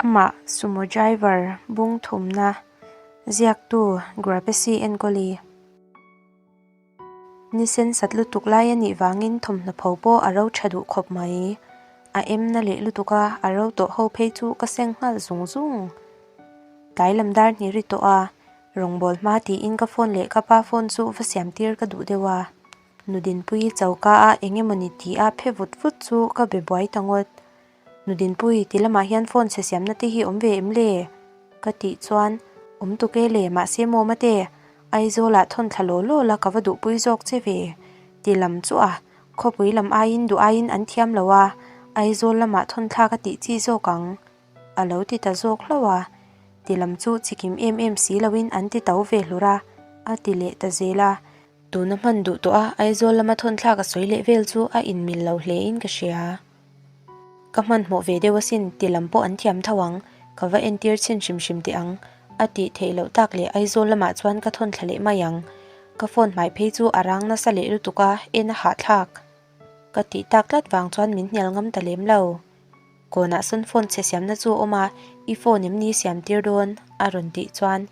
Amah sumo driver bung thumna ziaktu Grapesi enkawli. Ni sen sat lutuk lai a nih vangin thawmhnaw pho pawh a ro tha duh khawp mai. A em na leh lutuk a, a ro tawh ho phei chu ka seng nghal zung zung. Tlai lam dar hnih ri tawh a, rawngbâwl hma tiin ka phone leh ka pa phone chu va siam tir ka duh deuh a. Nudinpuii choka a eng emawni tih a phe vut vut chu ka be buai ta ngawt. Nudinpui, ti lamah hian phone chhe siamna te hi awm ve em le? Ka tih chuan, Awm tuk e le, mahse maw mate, Aizawlah thawn thla law law la ka va duhpui zawk che ve. Ti lam chu a, khawpui lam aiin duh aiin an thiam lo a, Aizawl lamah thawn thla ka tih chi zawk ang. A lo ti ta zawk hlauh a, ti lam chu chikim em em si loin an ti to ve hlur a, a ti leh ta zel a. Tuna hman duh tawh a, Aizawl lama thawn thlak a sawi leh vel chu a inmil lo hle in ka hria. Ka hmanhmawh ve deuh asin ti lam pawh an thiam tho ang, ka va entir chhin hrim hrim teh ang, a tih theih loh tak leh Aizawl lamah chuan ka thawn thla leh mai ang. Ka phone hmai phei chu a rang nasa leh lutuk a, en a hahthlak. Ka tih tak tlat vang chuan min hnial ngam ta lem lo. Kawnah sawn phone chhe siamna chu a awm a, i phone em ni siam tir dawn? a rawn tih chuan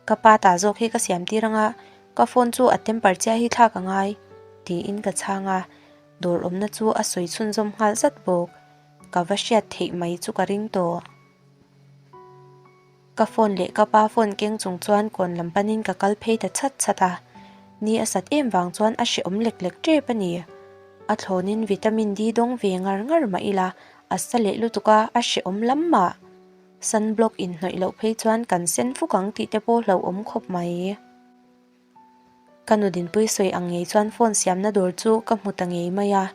ka pa ta zawk hi ka siam tir anga ka phone chu a temper chiah hi thlak a ngai tiin ka chhang a, dawr awmna chu a sawi chhunzawm nghal zat bawk. Ka va hriat theih mai chu ka ring tawh. Ka phone leh ka pa phone keng chung chuan kawn lam panin ka kal phei ta chhat chhat a, ni a sat em vang chuan a hrehawm lek lek tep a ni. A thlawnin vitamin D dawng ve ngar ngar mah ila a sa leh lutuk a, a hrehawm lam mah. Sunblock inhnawih loh phei chuan kan sen fuk ang tih te pawh hlauhawm khawp mai. Ka nu Dinpui sawi ang ngei chuan phone siamna dawr chu ka hmu ta ngei mai a,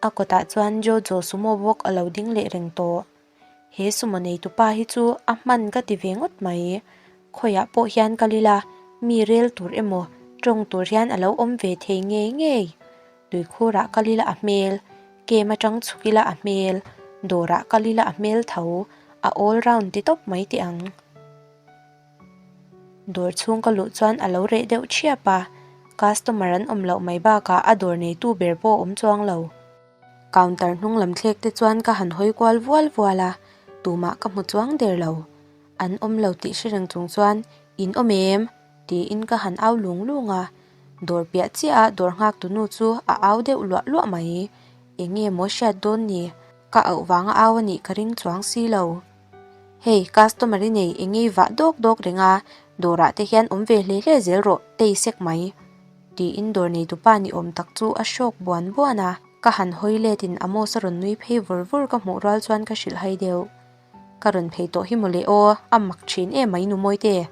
a kawtah chuan Jojo sumo bawk a lo ding leh reng tawh. He sumo neitu pa hi chu a hman ka ti ve ngawt mai. Khawiah pawh hian kal ila, mi rel tur emaw tawng tur hian a lo awm ve thei ngei ngei. Tuikhurah kal ila a hmel, kem atang chhuk ila a hmel, dawrah kal ila a hmel tho, a all round ti tawp mai teh ang. Dawr chhung ka luh chuan a lo reh deuh thiap a, customer an awm loh mai bakah a dawr neitu ber pawh a awm chuang lo. Counter hnung lam thlek te chuan ka han hawi kual vual vual a, tumah ka hmu chuang der lo. An awm lo tih hre reng chung chuan, In awm em? tiin ka han au lung lung a, dawr piah chiah a dawr nghak tu nu chu a au deuh luah luah mai. Eng nge maw hriat dawn ni? Ka auh vanga au a nih ka ring chuang si lo. Hei, customer i nei eng ngei vah dawk dawk reng a, dawrah te hian awm ve hle hle zel rawh, tei sek mai. Tiin dawr neitupa ni awm tak chu a hrawk buan buan a, ka han hawi letin Amos a rawn nui phei vur vur ka hmuh rual chuan ka hrilh hai deuh. Ka rawn phei tawh hi mawle aw, a mak thin em mai nu Mawite.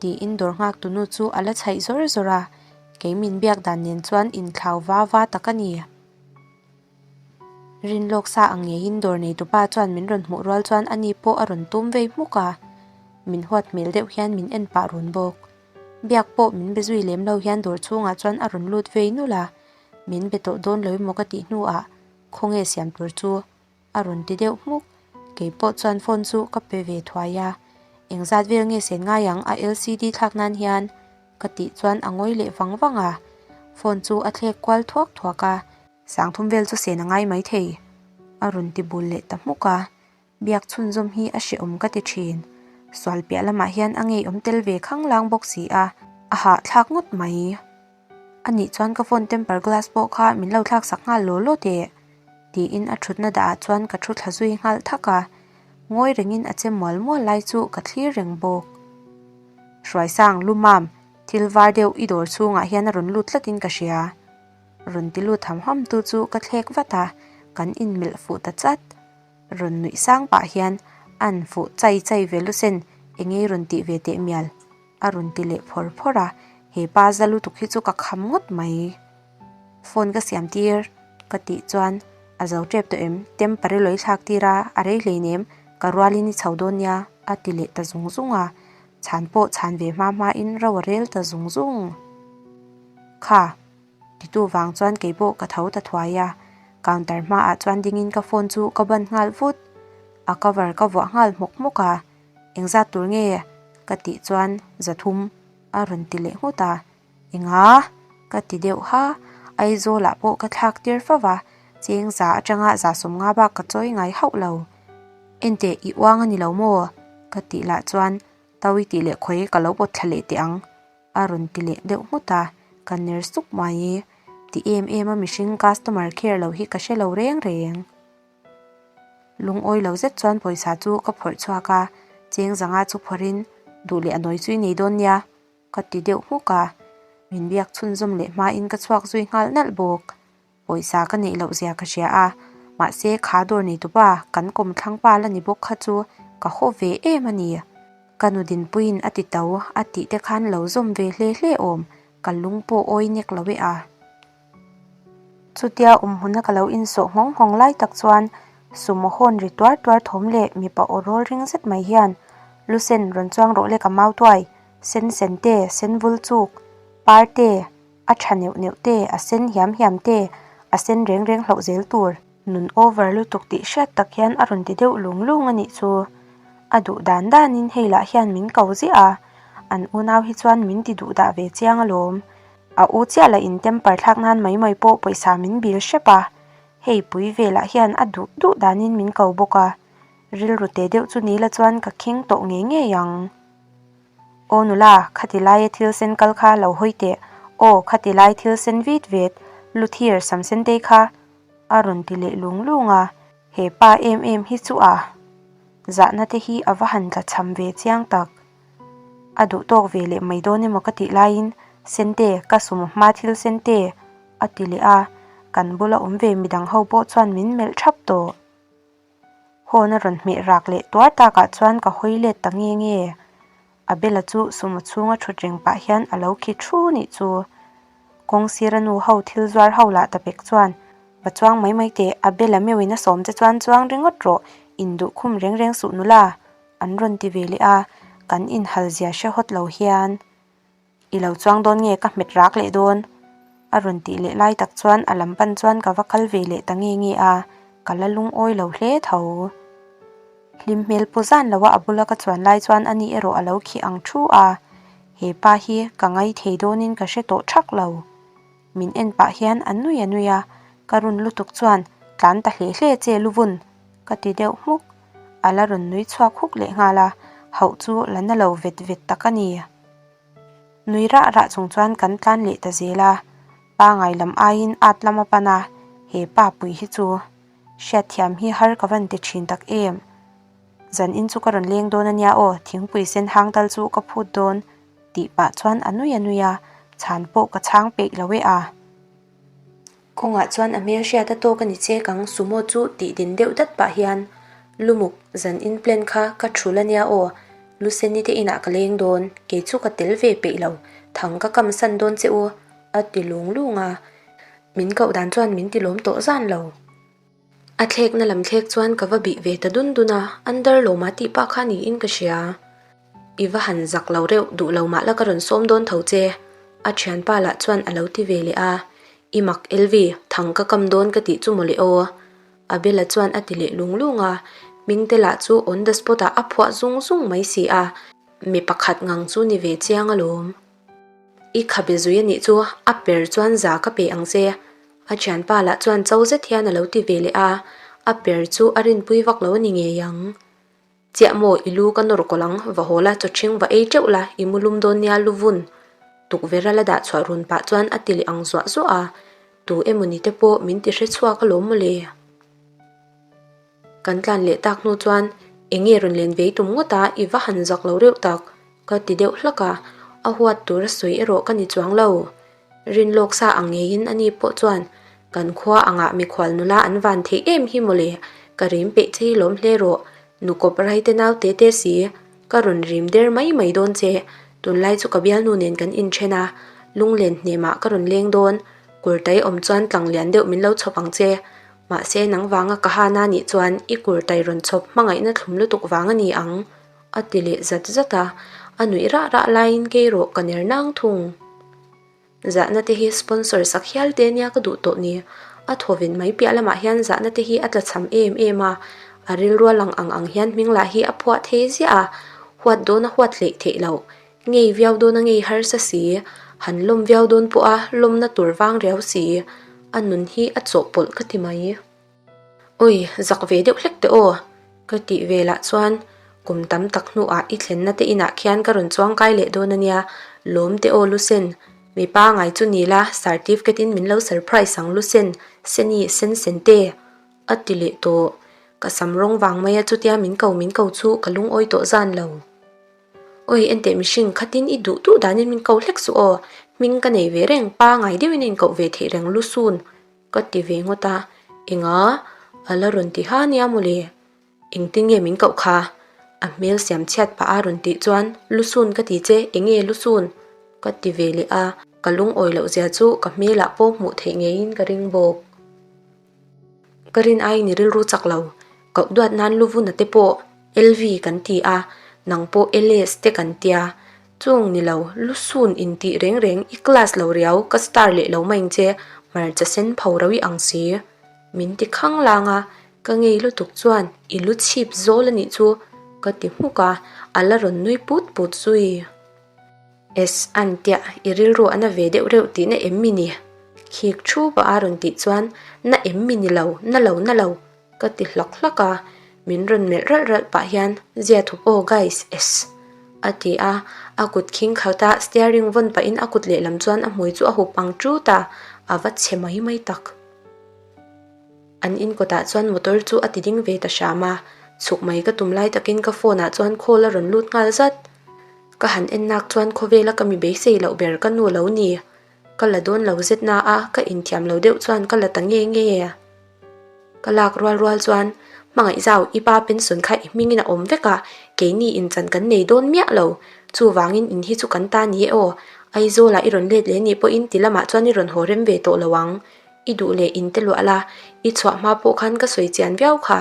Tiin dawr nghak tunu chu a la chhaih zawr zawr a, kei min biak dan nen chuan inthlau va va tak a ni. Rinlawk sa ang ngeiin dawr neitupa chuan min rawn hmuh rual chuan ani pawh a rawn tum vei hmuk a, min huat hmel deuh hian min en pah run bawk. Biak pawh min be zui lem lo hian dawr chhungah chuan a rawn lut vei nulh a, min be tawh dawn lo emaw ka tih hnuah khawnge siam tur chu a rawn ti deuh hmuk. Kei pawh chuan phone chu ka pe ve thuai a, engzat vel nge sen ngai ang a LCD thlak nan hian ka tih chuan a ngawi leh vang vang a, phone chu a thlek kual thuak thuak a. Sangthum vel chu sen a ngai mai thei, a rawn ti bul leh ta hmuk a, biak chhunzawm hi a hrehawm ka ti thin. Sual piah lamah hian a ngeiawm tel ve khanglang bawk si a, a hahthlak ngawt mai. A nih chuan ka phone temper glass pawh kha min lo thlak sak nghal law law teh, tiin a thutna dah ah chuan ka thu thla zui nghal thak a, ngawi rengin a che mual mual lai chu ka thlir reng bawk. Hruaisang, Lumam, thil var deuh i dawr chhungah hian a rawn lut tlatin ka hria. Rawn ti lut ham ham tu chu ka thlek vat a, kan inmelh fuh ta chat. Rawn nuih sang pah hian an fuh chai chai ve lusen engei rawn tih ve teh mial a rawn ti leh phawr phawr a, he pa za lutuk hi chu ka kham ngawt mai. Phone ka siam tir ka tih chuan a zo tep tawh em, temper i lawi thlak tir a, a rei hleinem ka rualin i chho dawn nia a ti leh ta zung zung a, chhan pawh chhan ve hma hma in ro a rel ta zung zung. Kha. Titu vang chuan kei pawh ka tho ta thuai a, counter hmaah chuan dingin ka phone chu ka ban nghal vut. A cover ka vuah nghal hmawk hmawk a, engzat tur nge ka tih chuan zathum a rawn ti leh nghut a, enga ka ti deuh ha, Aizawlah pawh ka thlak tir fo va, cheng za atanga za 50 bak ka chawi ngai hauh lo. Enteh i uang a ni lo maw? Ka tih lah chuan Tau i tih leh khawi ka lo pawt thla leh teh ang a rawn ti leh deuh nghut a, ka ner suk mai. Ti em em a mihring customer care lo hi ka hre lo reng reng. Lungawi lo zet chuan pawisa chu ka phawrh chhuak a, cheng zanga chu phawrhin duh leh a nawi chu i nei dawn nia ka ti deuh hmuk a, min biak chhunzawm leh hmain ka chhuak zui nghal nalh bawk. Pawisa ka neih loh zia ka hria a, mahse kha dawr neitupa kan kawmthlang pa la ni bawk kha chu ka haw ve em a ni. Ka nu Dinpuiin a ti to a tih te khan lo zawm ve hle hle awm, ka lung pawh awi nek lo e a. Chutia awmhmuna ka lo insawh nghawng nghawng lai tak chuan sumo hawn ri tuar tuar thawm leh mipa aw rawl ring zet mai hian Lusen rawn chuang rawh le ka mau tuai, sen sen te, sen vul chuk, par te, a tha neuh neuh te, a sen hiam hiam te, a sen reng reng hlauh zel tur. Nun over lutuk tih hriat tak hian a rawn ti deuh lung lung a nih chu. A duh dan danin hei lah hian min ko ziah a, an unau hi chuan min ti duh dah ve chiang alawm. A u chiah lah in temper thlak nan mai mai pawh pawisa min bil hrep a, hei pui ve lah hian a duh duh danin min ko bawk a, rilru te deuh chu ni la chuan ka khing tawh ngei ngei ang. Aw nula, khati laia thil sen kal kha lo hawi teh, aw khati lai thil sen vit vet, luthir sam sen te kha a rawn ti leh lung lung a, he pa em em hi chu a zahna te hi a va han tla cham ve chiang tak. A duh tawk ve leh mai dawn emaw ka tih laiin Sente, ka sum hma thil Sente a ti leh a, kan bula awm ve midang ho pawh chuan min melh thap tawh. Hawn a rawn hmeh rak leh tuar takah chuan ka hawi let ta nge nge. Abela chu sumo chhunga thut reng pah hian a lo khi thu nih chu. Kawng sira nu ho thil zuar ho lah ta pek chuan, Va chuang mai mai teh, Abela meuhin a sawm che chuan chuang ringawt rawh, induh khum reng reng suh nula, an rawn ti ve leh a, kan inhal zia hre hawt lo hian. I lo chuang dawn nge ka hmet rak leh dawn? A rawn tih leh lai tak chuan a lam pan chuan ka va kal ve leh ta nge nge a, ka la lungawi lo hle tho. Hlim hmel pu zan lo a a bula ka chuan lai chuan ani erawh a lo khih ang thu a, he pa hi ka ngai thei dawnin ka hre tawh thak lo. Min en pah hian a nui a nui a, ka run lutuk chuan tlan ta hle hle che luvun ka ti deuh hmuk. A la rawn nui chhuak huk leh nghal a, hauh chu la na lo vet vet tak a ni. Nui rah rah chung chuan kan tlan leh ta zel a, pangai lam aiin at lam a pan a, he pa pui hi chu hriatthiam hi har ka van ti thin tak em. Zan in chu ka rawn leng dawn a nia aw, thingpui sen hang tal chu ka phut dawn tih pah chuan a nui a nui a, chhan pawh ka chhang peih lo e a. Kawngah chuan a hmel hriat a tawk a ni che kang sumo chu tih din deuh dat pah hian Lumuk zan in plan kha ka thul a nia aw, Luseni te inah ka leng dawn, kei chu ka tel ve peih lo, thang ka kam san dawn che u a ti lung lung a, min koh dan chuan min ti lawm tawh zan lo. A thlekna lam thlek chuan ka va bih ve ta dun dun a, under lawma tih pah kha niin ka hria. I va han zak lo reuh duh lo mah la ka rawn sawm dawn tho che, a thianpa lah chuan a lo ti ve leh a, I mak Elvi, thang ka kam dawn ka tih chu mawle aw. Abela chuan a ti leh lung lung a, Hmingte lah chu on the spot ah a phuah zung zung mai si a, mi pakhat ngang chu ni ve chiang alawm. I khabe zui a nih chu, a per chuan za ka pe ang che. A thianpa lah chuan cho zet hian a lo ti ve leh a, a per chu a rinpui vak lo a ni ngei ang. Chiah maw, i lu ka nawr kawlh ang, va haw la, chawṭhing va ei teuh la, i mu lum dawn nia lu vun. Tukverh a la dah chhuah run pah chuan a ti leh ang zuah zuah a, tu emaw ni te pawh min ti hre chhuak alawm mawle. Kan tlan leh tak hnu chuan eng nge rawn len vei tum ngawt a, i va han zak lo reuh tak, ka ti deuh hlak a, a huat tur a sawi erawh ka ni chuang lo. Rinlawk sa ang ngeiin ani pawh chuan kan khua angah mikhual nula an van theih em hi mawle, ka rim peih che hi lawm hle rawh, nu kawp rai te nau te te si, ka rawn rim der mai mai dawn che, tunlai chu ka bialnu nen kan inthen a, lunglen hnemah ka rawn leng dawn, kurtai awm chuan tlang lian deuh min lo chhawp ang che, mahse nang vanga ka hana nih chuan i kurtai rawn chhawp hmangaihna thlum lutuk vang a ni ang. A ti leh zat zat a, a nuih rah rah laiin kei rawh ka ner nang thung. Zahna te hi sponsor sak hial te nia ka duh tawh ni. A thawven mai piah lamah hian zahna te hi a tlachham em em a, a rilrua lang ang ang hian hming lah hi a phuah thei ziah a, huat dawn a huat hleih theih loh. Ngei viau dawn a ngei harsa si, han lawm viau dawn pawh a lawmna tur vang riau si, a nun hi a chawhpawlh ka ti mai. Ui, zak ve deuh hlek teh aw. Ka tih ve lah chuan kum tam tak hnuah i thlenna te inah khian ka rawn chuang kai leh dawn a nia, lawm te aw Lusen, mi pangai chu ni la certificate in min lo surprise ang Lusen, Seni, Sen Sen te a ti leh tawh. Ka sam rawng vang mai a chutia min ko min ko chu ka lungawi tawh zan lo. Oi enteh mihring khatin i duh duh danin min ko hlek suh aw, hming ka nei ve reng, pangai deuhin a inkoh ve theih reng Lusun. Ka ti ve ngawt a, Enga? A la rawn ti ha nia mawle. Engtin nge min koh kha? A hmel siam chhiat pah a rawn tih chuan, Lusun ka ti che, enge Lusun? Ka ti ve leh a, ka lungawi loh zia chu ka hmelah pawh hmuh theih ngeiin ka ring bawk. Ka rin aiin i rilru chak lo, koh duat nan Luvuna te pawh LV kan ti a, nang pawh LS te kan tia. Chung ni lo, lusun in tih reng reng i class lo riau ka star leh lo mai ang che, hmarcha sen pho rau i ang si. Min ti khang lang a, ka ngei lutuk chuan i lu chhip zawl a nih chu ka ti hmuk a, a la rawn nui put put zui. Es an tia, i rilru a na ve deuh reuh tihna em mi ni? Khik thu pah a rawn tih chuan, Na em mi ni lo, na lo na lo, ka ti hlak hlak a, min rawn melh ralh ralh pah hian, Zia thup aw guys, es. A ti a, a kut khing khat a, steering vawn pahin a kut lehlam chuan a hmui chu a hup ang ṭut a, a va chhe mai mai tak. An in kawtah chuan motor chu a ti ding ve ta hram a, chhuk mai ka tum lai takin ka phone ah chuan call a rawn lut nghal zat. Ka han en nak chuan khawvela ka mi beisei loh ber ka nu lo ni. Ka la dawn lo zet na a, ka inthiam lo deuh chuan ka la ta nge nge. Ka lak rual rual chuan hmangaih zau i pa pension kha i hmingin a awm vek a, keini inchan kan nei dawn miah lo. Chuvangin in hi chu kan ta ni e aw. Aizawlah i rawn let leh nih pawhin ti lamah chuan i rawn haw rem ve tawh lo ang. I duh leh in te luah la, i chhuah hma pawh khan ka sawi chian viau kha,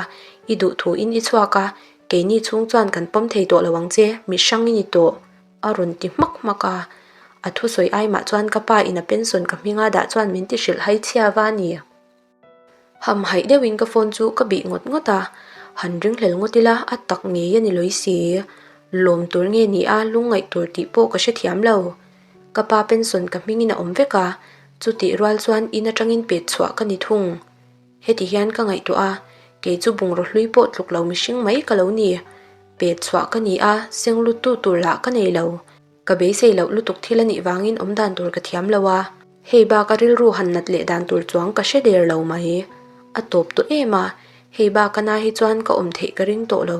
i duh thu in i chhuak a, keini chhung chuan kan pawm thei tawh lo ang che, mi hrang i ni tawh, a rawn ti hmak hmak a. A thusawi ai mah chuan ka pa in a pension ka hminga dah chuan min ti hrilh hai chhia va a ni. Hamhaih deuhin ka phone chu ka bih ngawt ngawt a, han ringhlel ngawt ila a tak ngei a ni lawi si. Lawm tur nge ni a lungngaih tur tih pawh ka hrethiam lo. Ka pa pension ka hmingin a awm vek a, chutih rual chuan in atangin pet chhuah ka ni thung. Heti hian ka ngaihtuah a, kei chu bungraw hlui pawh tluk lo mihring mai ka lo ni. Pet chhuah ka ni a, seng lut tu tur lah ka nei lo. Ka beisei loh lutuk thil a nih vangin awm dan tur ka thiam lo a, hei bak a rilru han nat leh dan tur chuang ka hre der lo mai. A tawp tawh em a, hei bak a na hi chuan ka awm theih ka ring tawh lo.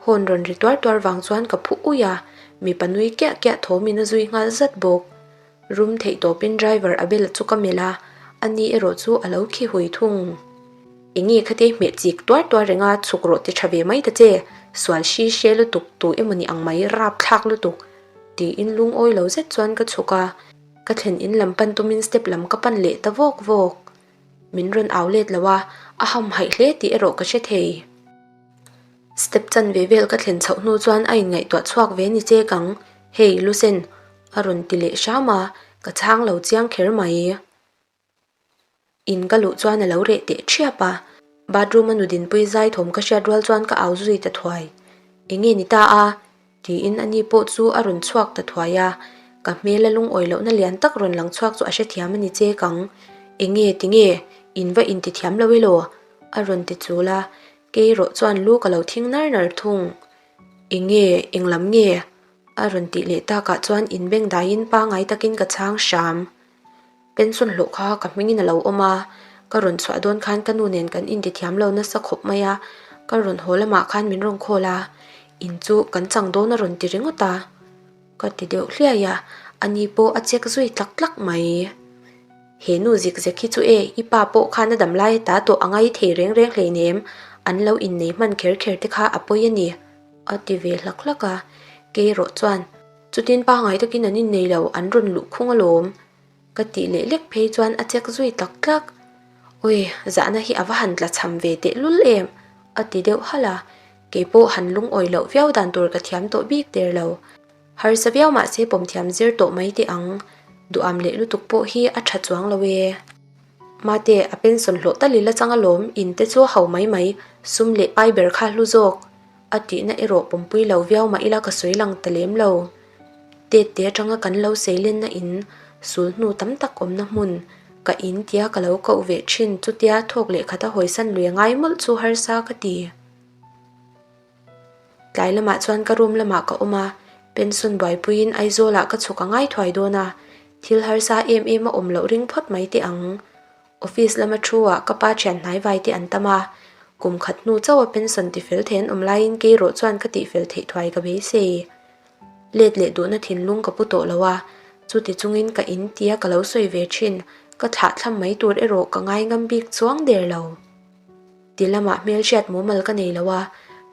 Hawn rawn ri tuar tuar vang chuan ka phu ui a, mipa nui kiah kiah thawmin a zui nghal zat bawk. Rum theih tawpin driver a bela chu ka melh a, ani erawh chu a lo khi hui thung. Enge khate hmeh chik tuar tuar reng a, chhuk rawh ti tha ve mai ta che, sual hri hre lutuk tu emawni ang mai rapthlak lutuk tiin lungawi lo zet chuan ka chhuk a, ka thlen in lam pan tumin step lam ka pan leh ta vawk vawk. Min rawn au let lo a, a hamhaih hle tih erawh ka hre thei. Step chanve vel ka thlen chhoh hnu chuan a inngaihtuah chhuak ve ni che kang, Hey Lusen! a rawn ti leh hram a, ka chhang lo chiang kher mai. In ka luh chuan a lo reh teh ṭhiap a, bathroom a nudinpui zai thawm ka hriat rual chuan ka au zui ta thuai. Enge ni ta a? Tiin ani pawh chu a rawn chhuak ta thuai a, ka hmela lungawi lohna lian tak rawn lang chhuak chu a hrethiam a ni che kang. Enge tinge? In va intithiam lo elaw? a rawn ti chul a, kei erawh chuan lu ka lo thing nar nar thung. Enge? Englam nge? a rawn tih leh takah chuan inbeng daiin pangai takin ka chhang hram. Pension hlawh kha ka hmingin a lo awm a, ka rawn chhuah dawn khan ka nu nen kan intithiam lo nasa khawp mai a, ka rawn haw lamah khan min rawn call a, in chu kan chang dawn a rawn ti ringawt a, ka ti deuh hliai a, ani pawh a check zui tlak tlak mai. He nu zik zek hi chu e, i pa pawh khan a dam lai a ta tawh a ngai thei reng reng hleinem, an lo innei hman kher kher te kha a pawi a ni, a ti ve hlak hlak a, kei erawh chuan Chutin pangngai takin an innei lo, an rawn luh khung alawm. Ka tih leh lek phei chuan a check zui tlak tlak. Awi, zahna hi a va han tla cham ve teh lul em? a ti deuh halh a, keipawh han lungawi loh viau dan tur ka thiam tawh bik der lo. Harsa viau mah se pawm thiam zir tawh mai teh ang, duham leh lutuk pawh hi a tha chuang lo e. Mate, a pension hlawh tal ila chang alawm, in te chu ho mai mai, sum leh pai ber kha hlu zawk. A tihna erawh pawmpui lo viau mah ila ka sawi lang ta lem lo. Tette atanga kan lo sei lenna in sul hnu tam tak awmna hmun. Ka in tia ka lo koh ve thin chutia thawk leh khata hawisan lui a ngai mawlh chu harsa ka ti. Tlai lamah chuan ka room lamah ka awm a, pension buaipuiin Aizawlah ka chhuk a ngai thuai dawn a, thil harsa em em a awm loh ring phawt mai teh ang. Office lama thu ah ka pa thian hnai vai te an tam a, kum khat hnu chauh a pension tifel thei an awm laiin kei rawh chuan ka tihfel theih thuai ka beisei. Let leh duhna thinlung ka pu tawh lo a, chuti chungin ka in tia ka lo sawi ve thin, ka thlah thlam mai tur erawh ka ngai ngam bik chuang der lo. Ti lamah hmelhriat mumal ka nei lo a,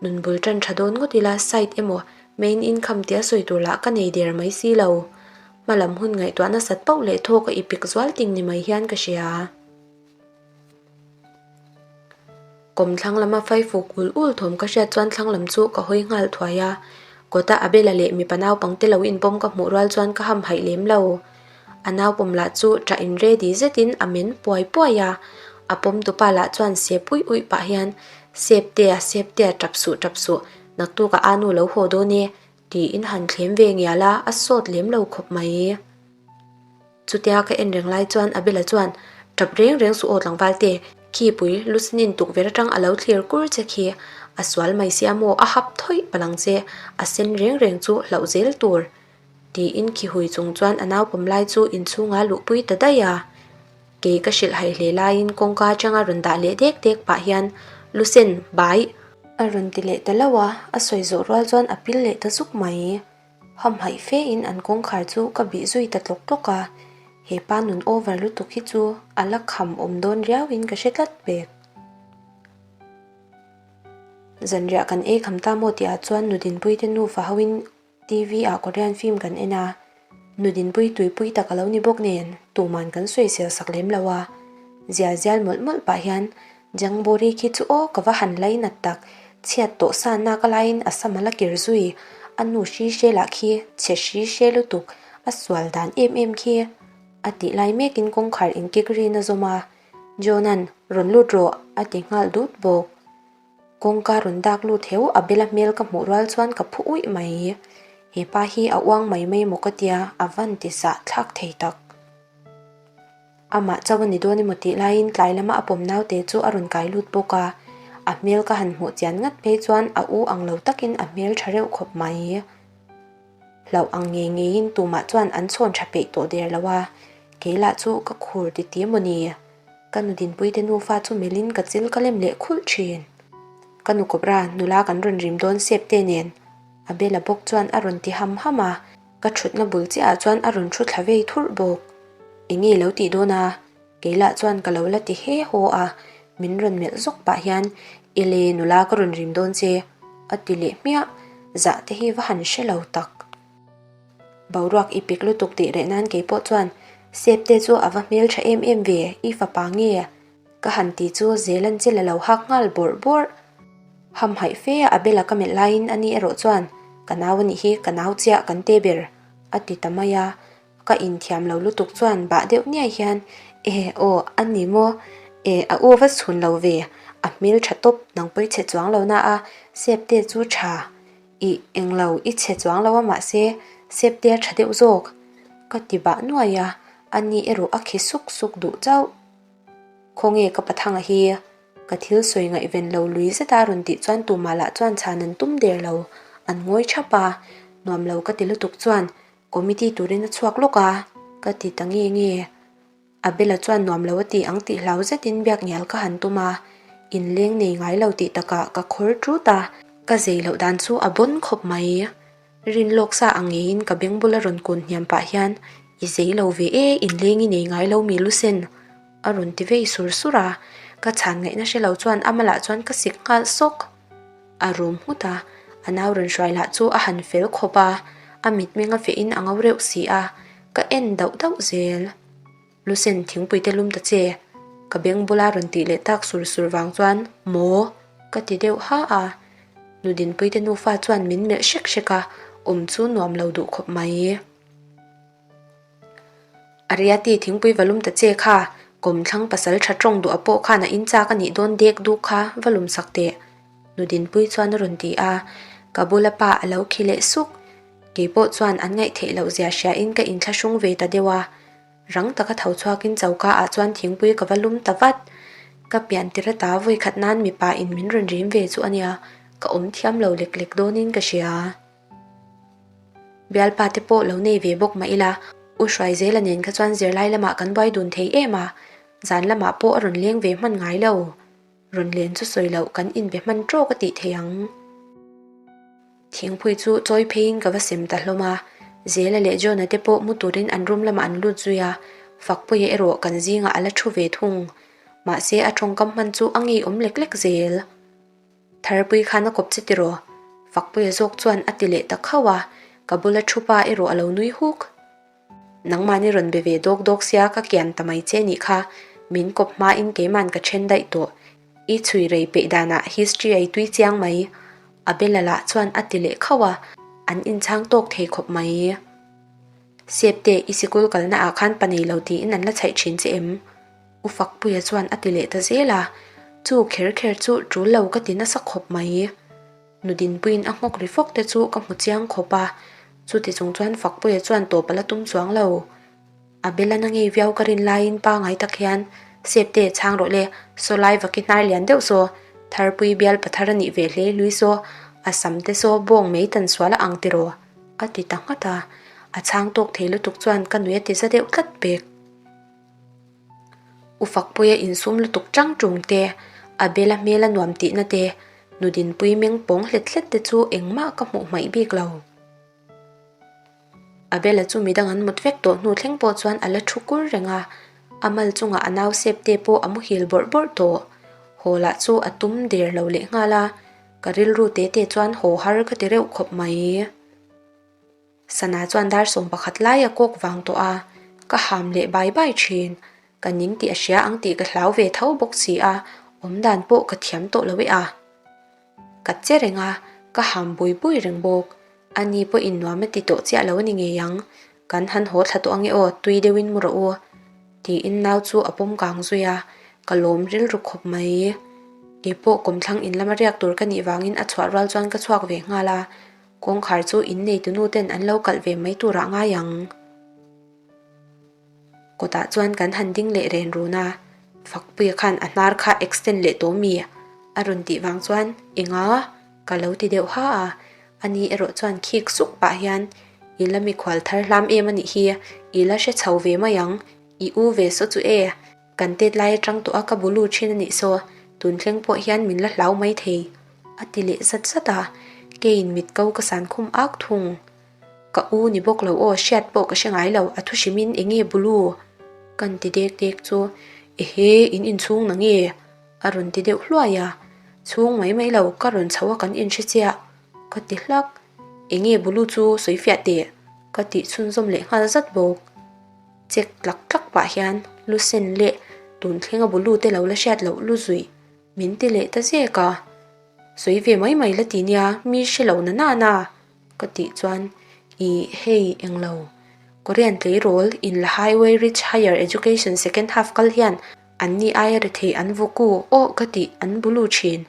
nun bul tan tha dawn ngawt ila site emaw main income tia sawi tur lah ka nei der mai si lo. Hma lam hun ngaihtuah nasat pauh leh thaw ka ipik zual ting ni mai hian ka hria. Kawmthlang lama faifuk ul ul thawm ka hriat chuan thlang lam chu ka hawi nghal thuai a, kawta Abel-a leh mipa naupangte lo inpawm ka hmuh rual chuan ka hamhaih lem lo. A naupawm lah chu ṭah in ready zetin a men puai puai a, a pawm tupa lah chuan sep uih uih pah hian, Septea, Septea, ṭap suh, ṭap suh, naktukah a nu lo haw dawn e, tiin han thlem ve ngial a, a sawt lem lo khawp mai. Chutia ka en reng lai chuan Abel-a chuan, Ṭap reng reng suh aw tlangval te, khi pui Lucinin tukverh aṭang a lo thlir kur che khi, a sual mai sia maw, a hap thawih palang che, a sen reng reng chu hlauh zel tur. Tiin khi hui chung chuan a naupawm lai chu inchhunga luhpui ta daih a. Kei ka hrilh hai hle laiin kawngka atanga rawn dah leh dek dek pah hian Lusen, bai! A rawn ti leh ta lo a, a sawi zawh rual chuan a pil leh ta zuk mai. Hamhaih fe in an kawngkhar chu ka bih zui ta tlawk tlawk a, he pa nun over lutuk hi chu a la kham awm dawn riau in ka hre tlat pek. Zanriah kan ei kham ta maw tih ah chuan Nudinpuite nufa ho in TV ah Korean film kan en a, nudinpui tuipui tak a lo ni bawk nen tuman kan sawisel sak lem lo a, zial zial mawlh mawlh pah hian Jangbori khi chu aw ka va han lainat tak, chhiat tawh sa nak a laiin a sam a la kir zui, a nu hri hre lah khi chhe hri hre lutuk, a sual dan em em khi a tih lai mekin kawngkhar inkik rin a zawm a, John-a'n rawn lut rawh a ti nghal dut bawk. Kawngka rawn dak lut heu a bela hmel ka hmuh rual chuan ka phu uih mai. He pa hi a uang mai mai maw ka tia, a van ti sah thlak thei tak. Amah chauh a ni dawn emaw tih laiin tlai lama a pawm naute chu a rawn kai lut bawk a. A hmel ka han hmuh chian ngat phei chuan a u ang lo takin a hmel tha reuh khawp mai. Hlauh ang ngei ngeiin tumah chuan an chhawn tha peih tawh der lo a, kei lah chu ka khur ti ti maw ni? Ka nu Dinpuite nufa chu melhin ka chil ka lem leh khulh thin. Ka nu kawpra nula kan rawn rim dawn sep te nen a bela bawk chuan a rawn ti ham ham a, ka thutna bul chiah ah chuan a rawn thu thla vei thurh bawk. Enge lo tih dawn a? Kei lah chuan ka lo la ti he haw a, min rawn melh zawk pah hian, Ele nula ka rawn rim dawn che, a ti leh hmiah, zah te hi va han hre lo tak. Boruak i pik lutuk tih reh nan kei pawh chuan, Sep te chu a va hmel tha em em ve, i fapa nge? Ka han ti chu Zelan chil a lo hak nghal bawrh bawrh. Hamhaih fe a Abel-a ka melh laiin ani erawh chuan, Ka nau a nih hi, ka nau chiah kan te ber, a ti ta mai a. Ka inthiam lo lutuk chuan bah deuh niai hian, E aw, a ni maw? E, a u va chhun lo ve, a hmel tha tawp, nang pawi chhe chuang lo na a, Septe chu tha. Ih, eng lo, i chhe chuang lo a mahse, Septe a tha deuh zawk. Ka ti bah nuai a, a ni erawh a khi suk suk duh chauh. Khawnge ka pathanga hi? Ka thil sawi ngaihven lo lui zet a rawn tih chuan tumah lah chuan chhan an tum der lo, an ngawi thap a, nuam lo ka ti lutuk chuan Committee turin a chhuak lawk a, ka ti ta nge nge. Abel-a chuan nuam lo a ti ang tih hlau zetin biak ngial ka han tum a, inleng nei ngai lo tih takah ka khawr ṭut a, ka zei loh dan chu a bawn khawp mai. Rin lawk sa ang ngeiin ka beng bula rawn kun hniam pah hian, I zei lo ve e, inleng i nei ngai lo mi Lusen, a rawn ti vei sur sur a, ka chhan ngaihna hre lo chuan a malah chuan ka sik nghal sawk. A rum nghut a, a nau rawn hruai lah chu a han fel khawp a, a mitmeng a feh in a ngo reuh si a, ka en dauh dauh zel. Lusen thingpui te lum ta che, ka beng bula rawn tih leh tak sur sur vang chuan maw ka ti deuh ha a, Nudinpui te nufa chuan min melh hrek hrek a, awm chu nuam lo duh khawp mai. Ariati thingpui va lum ta che kha, kawmthlang pasal tha tawng duh a pawh khan a in chak a nih dawn dek duk kha va lum sak teh. Nudinpui chuan a rawn ti a, ka bula pa a lo khi leh suk. Keipawh chuan an ngaih theih loh zia hria in ka inthlahrung ve ta deuh a. Rang taka tho chhuakin choka ah chuan thingpui ka va lum ta vat. Ka pian tir ata vawi khat nan mipa in min rawn rim ve chu a nia, ka awm thiam lo lek lek dawnin ka hria. Bialpa te pawh lo nei ve bawk mah ila, U Hruaizela nen kha chuan zirlai lamah kan buai dun thei em a, zan lamah pawh a rawn leng ve hman ngai lo. Rawn len chu sawi loh kan inbe hman tawk a tih thei ang. Thingpui chu chawi pheiin ka va sem ta hlawm a, Zela leh Johna te pawh mu turin an room lamah an lut zui a, Fakpuia erawh kan zingah a la thu ve thung. Mahse a tawngkam hman chu a ngeiawm lek lek zel. Tharpui khan a kawp che tiraw? Fakpuia zawk chuan a ti leh ta khauh a, ka bula thu pa erawh a lo nui huk. Nangmahni rawn be ve dawk dawk sia ka kian ta mai che nih kha, min kawp hmain keiman ka then daih tawh. I chhui rei peih danah history a i tui chiang mai. Abela lah chuan a ti leh khauh a, an inchhang tawk thei khawp mai. Septe, i sikul kalna ah khan pa nei lo tiin an la chhaih thin che em? U Fakpuia chuan a ti leh ta zel a, chu kher kher chu tul lo ka ti nasa khawp mai. Nu Dinpuiin a nghawk ri fawk te chu ka hmu chiang khawp a, chuti chung chuan Fakpuia chuan tawp a la tum chuang lo. A bela na ngei viau ka rin laiin pangai tak hian, Septe, chhang rawh le, saw lai vaki hnar lian deuh saw, Tharpui bial pathar a nih ve hle hlui saw, a sam te saw bawng mei tan sual a ang tiraw? a ti ta nghat a, a chhang tawk thei lutuk chuan ka nui a ti za deuh tlat pek. U Fakpuia insum lutuk chang tung te, a bela hmela nuam tihna te, nu Dinpui meng pawng hlet hlet te chu engmah ka hmuh hmaih bik lo. A bela chu midang an mut vek tawh hnu thleng pawh chuan a la thu kur reng a, a mal chungah a nau sep te pawh a muhil bawrh bawrh tawh. Haw lah chu a tum der lo leh nghal a, ka rilru te te chuan haw har ka ti reuh khawp mai. Sana chuan dar 11 lai a kawk vang tawh a, ka ham leh bai bai thin. Ka ning tih a hria ang tih ka hlau ve tho bawk si a, awmdan pawh ka thiam tawh lo e a. Ka che reng a, ka ham bui bui reng bawk. Ani pawhin nuam a ti tawh chiah lo a ni ngei ang. Kan han haw thla tawh ange aw, tui deuhin mu rawh u. Tiin nau chu a pawm kang zui a, ka lawm rilru khawp mai. Keipawh kawmthlang in lama riak tur ka nih vangin a chhuah rual chuan ka chhuak ve nghal a. Kawngkhar chu inneitu nu ten an lo kalh ve mai turah ngai ang. Kawtah chuan kan han ding leh ren run a, Fakpuia khan a hnar kha extend leh tawh mi? A rawn tih vang chuan enga? Ka lo ti deuh ha a, ani erawh chuan khik suk pah hian I la mikhual thar hlam em a nih hi, i la hre chho ve mai ang, i u ve saw chu e. Kan tet lai atang tawh a ka bulu thin a nih saw, tun thleng pawh hian min la hlau mai thei, a ti leh zat zat a, keiin mit ko ka san khum ak thung. Ka u ni bawk lo aw, hriat pawh ka hre ngai lo, a thu hrimin eng nge bulu? Kan ti dek dek chu, Ehe, in inchhung na nge? a rawn ti deuh hluai a, chhung mai mai lo, ka rawn chho a kan inhre chiah, ka ti hlak. Eng nge bulu chu sawi fiah teh? ka tih chhunzawm leh nghal zat bawk. Chek tlak tlak pah hian lu sen leh tun thlenga bulu te lo la hriat loh lu zuih min ti leh ta zek a. Sawi ve mai mai la ti nia, mi hre lo na na na ka tih chuan ih hei englo Korean tleirawl in la highway rich higher education second half kal hian an ni aia rethei an vuku aw ka tih an bulu thin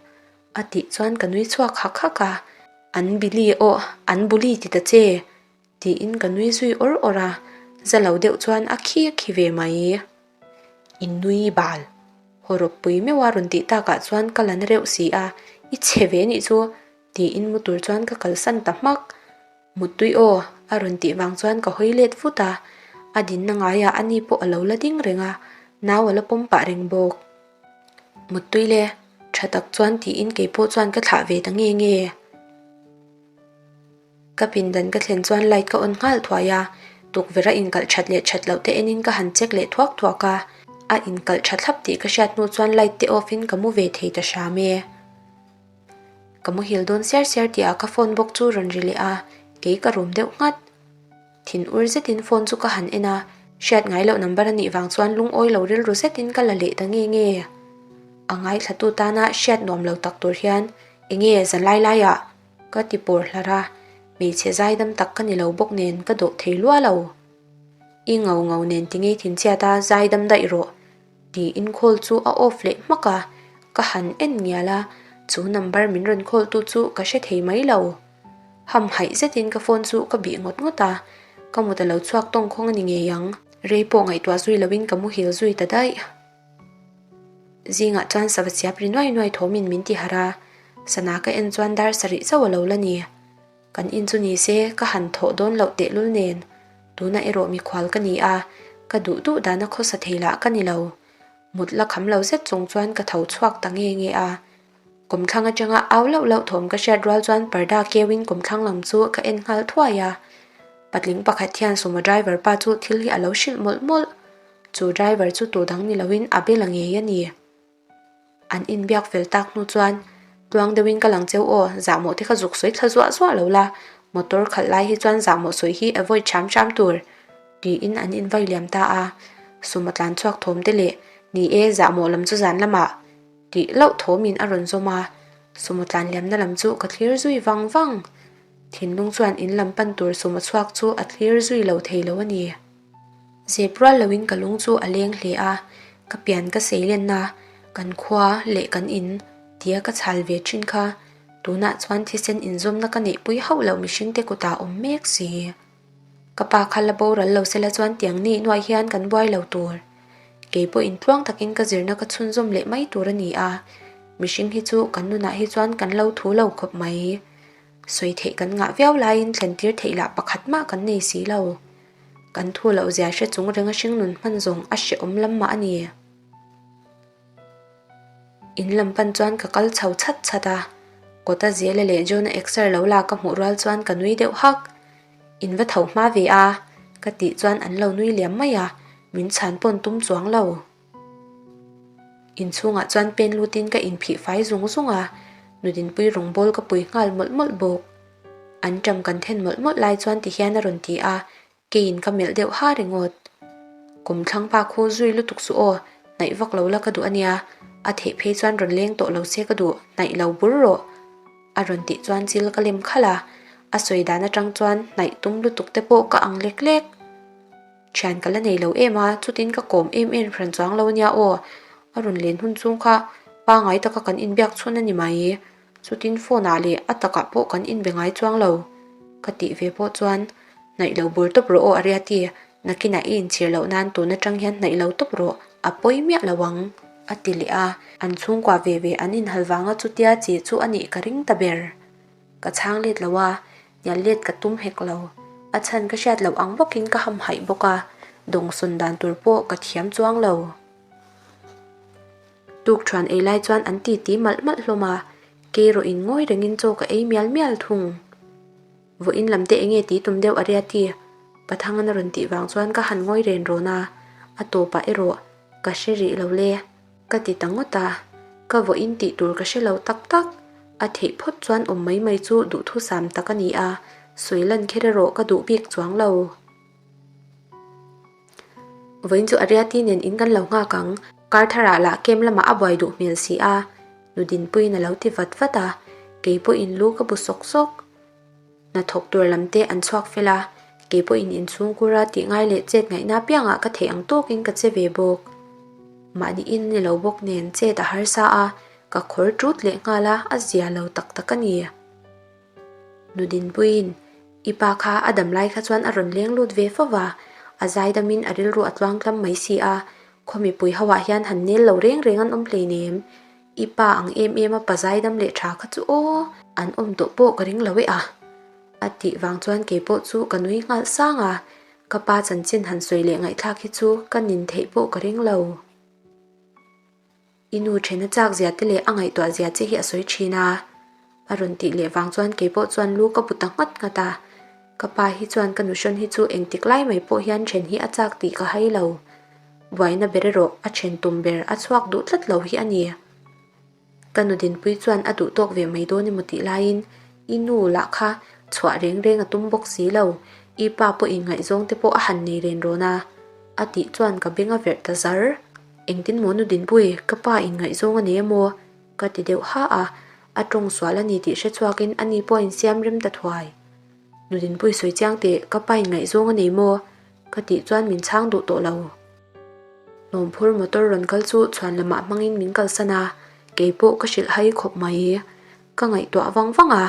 a tih chuan ka nui chhuak hak hak a, an bili aw an buli ti ta che. Tiin ka nui zui awr awr a, za lo deuh chuan a khi a khi ve mai. I nui bal. Hawrawp pui meuh a rawn tih takah chuan ka la na reuh si a, i chhe ve nih chu, tiin mu tur chuan ka kalsan ta hmak. Muttui aw, a rawn tih vang chuan ka hawi let vut a, a dinna ngaiah ani pawh a lo la ding reng a, nau a la pawm pah reng bawk. Muttui le, tha tak chuan tiin keipawh chuan ka thlah ve ta nge nge. Ka pindan ka thlen chuan light ka on nghal thuai a, tukverh a inkalh that leh that loh te enin ka han check leh thuak thuak a, a inkalh tha thlap tih ka hriat hnu chuan light te off in ka mu ve thei ta hram e. Ka muhil dawn siar siar tih ah ka phone bawk chu rawn ri leh a, kei ka rum deuh nghat. Thin ur zetin phone chu ka han en a, hriat ngai loh number a nih vang chuan lungawi lo rilru zetin ka la leh ta nge nge. A ngaithlatu tana hriat nuam lo tak tur hian enge zan lai laiah Ka ti pawr hlar a, hmeichhe zaidam tak ka ni lo bawk nen ka dawh thei lua lo. I ngau ngau nen ti ngei thinchhiat a, zaidam daih rawh. Tiin call chu a off leh hmak a, ka han en ngial a, chu number min rawn call tu chu ka hre thei mai lo. Hamhaih zetin ka phone chu ka bih ngawt ngawt a, ka mut a lo chhuak tawng khawng a ni ngei ang. Rei pawh ngaihtuah zui loin ka muhil zui ta daih. Zingah chuan sava chiap ri nuai nuai thawmin min ti harh a, sana ka en chuan dar sarih chauh a lo la ni. Kan in chu ni se ka han thawh dawn loh tehlul nen, tuna erawh mikhual ka ni a, ka duh duh dana khawsa thei lah ka ni lo. Mut la kham lo zet chung chuan ka tho chhuak ta nge nge a. Kawmthlang atanga au lauh lauh thawm ka hriat rual chuan parda keuin kawmthlang lam chu ka en nghal thuai a. Patling pakhat hian sumo driver pa chu thil hi a lo hrilh mawlh mawlh. Chu driver chu tu dang ni loin a bel a ngei a ni. An inbiak fel tak hnu chuan, Tluang deuhin ka lang cheu aw, zahmawh te kha zuk sawi thla zuah zuah lo la, motor khalh lai hi chuan zahmawh sawi hi avoid hram hram tur, tiin an invai liam ta a. Suma tlan chhuak thawm te leh, Ni e, zahmawh lam chu zan lamah, tih loh thawmin a rawn zawm a. Sumo tlan liamna lam chu ka thlir zui vang vang. Thinlung chuan in lam pan tur sumo chhuak chu a thlir zui lo thei lo a ni. Zep rual loin ka lung chu a leng hle a, ka pian ka sei lenna, kan khua leh kan in tia ka chhal ve thin kha, tunah chuan thisen inzawmna ka neihpui hauh loh mihringte kutah awm mek si. Ka pa kha la boral lo sela chuan tiang ni hnuai hian kan buai lo tur. Kei pawhin tluang takin ka zirna ka chhunzawm leh mai tur a ni a, mihring hi chu kan nunah hi chuan kan lo thu lo khawp mai. Sawi theih kan ngah viau laiin thlen tir theih lah pakhat mah kan nei si lo. Kan thu loh zia hre chung renga hringnun hman zawng a hrehawm lam mah a ni. In lam pan chuan ka kal chho chhat chhat a, kawta Zela leh John-a exer lo la ka hmuh rual chuan ka nui deuh hak. In va tho hma ve a, ka tih chuan an lo nui liam mai a, min chhan pawn tum chuang lo. Inchhungah chuan pen lutin ka inphih fai zung zung a, nudinpui rawngbawl ka pui nghal mawlh mawlh bawk. An ṭam kan then mawlh mawlh lai chuan ti hian a rawn ti a, keiin ka melh deuh ha ringawt. Kum thlang pa khu zui lutuk suh aw, hnaih vak lo la ka duh a nia, a theih phei chuan rawn leng tawh lo se ka duh, hnaih lo bur rawh. A rawn tih chuan chil ka lem khalh a, a sawi dan aṭang chuan hnaih tum lutuk te pawh ka ang lek lek. Thian ka la nei lo em a, chutin ka kawm em em hran chuang lo ania aw. A rawn len hun chung kha pangai taka kan inbiak chhun a ni mai. Chutin phone ah leh a takah pawh kan inbe ngai chuang lo. Ka tih ve pawh chuan hnaih lo bur tawp rawh aw Ariati, nakinah i inchhir loh nan tun atang hian hnaih lo tawp rawh, a pawi miah lo ang, a ti leh a. An chhungkua ve ve an inhal vanga chutia chi chu a nih ka ring ta ber. Ka chhang let lo a, hnial let ka tum hek lo. A chhan ka hriat loh ang bawkin ka hamhaih bawk a, dawngsawn dan tur pawh ka thiam chuang lo. Tukṭhuan ei lai chuan an titi malh malh hlawm a, kei erawh in ngawi rengin chaw ka ei mial mial thung. Vawiin lam te enge ti tum deuh a riati? Pathangan a rawn tih vang chuan ka han ngawi ren rawn a, a tawpah erawh ka hre rih lo le. Ka ti ta ngawt a, ka vawiin tih tur ka hre lo tak tak. A theih phawt chuan awm mai mai chu duhthusam tak a ni a, sawi lan kher erawh ka duh bik chuang lo. Vawiin chu Ariati nen in kan lo nghak ang, kar tharah lah kem lamah a buai duh hmel si a, Nudinpuiin a lo ti vat vat a, kei pawhin lu ka bu sawk sawk. Hnathawk tur lam te an chhuak fel a, kei pawhin inchhungkura tih ngai leh chet ngaihna apiangah ka theih ang tawkin ka che ve bawk. Mahni in ni lo bawk nen chet a harsa a, ka khawr ṭut leh nghal a, a zia lo tak tak a ni. Nudinpuiin i pa kha a dam lai kha chuan a rawn leng lut ve fo va, a zaidamin a rilru a tluangtlam mai si a, khaw mipui ho ah hian han nel lo reng reng an awm hleinem. I pa ang em em a pa zaidam leh tha kha chu aw, an awm tawh pawh ka ring lo e a. A tih vang chuan kei pawh chu ka nui nghal sang a, ka pa chanchin han sawi leh ngaihthlak hi chu ka nin theih pawh ka ring lo. I nu thena chak zia te leh a ngaihtuah zia che hi a sawi thin a. A rawn tih leh vang chuan kei pawh chuan lu ka bu ta nghat nghat a. Ka pa hi chuan ka nuhrawn hi chu engtik lai mai pawh hian then hi a chak tih ka hai lo. Buaina ber erawh a then tum ber a chhuak duh tlat lo hi a ni. Ka nu Dinpui chuan a duh tawk ve mai dawn emaw tih laiin i nu lah kha chhuah reng reng a tum bawk si lo, i pa pawhin ngaihzawng te pawh a han nei ren rawn a, a tih chuan ka beng a verh ta zar. Engtin maw nu Dinpui, ka pa in ngaihzawng a nei emaw? ka ti deuh ha a, a tawng sual a ni tih hre chhuakin a ni pawh a insiam rem ta thuai. Nu Dinpui sawi chiang teh, ka pa in ngaihzawng a nei maw? ka tih chuan min chhang duh tawh lo. Hnawmphur motor rawn kal chu chhuan lamah hmangin min kalsan a, kei pawh ka hrilh hai khawp mai. Ka ngaihtuah vang vang a,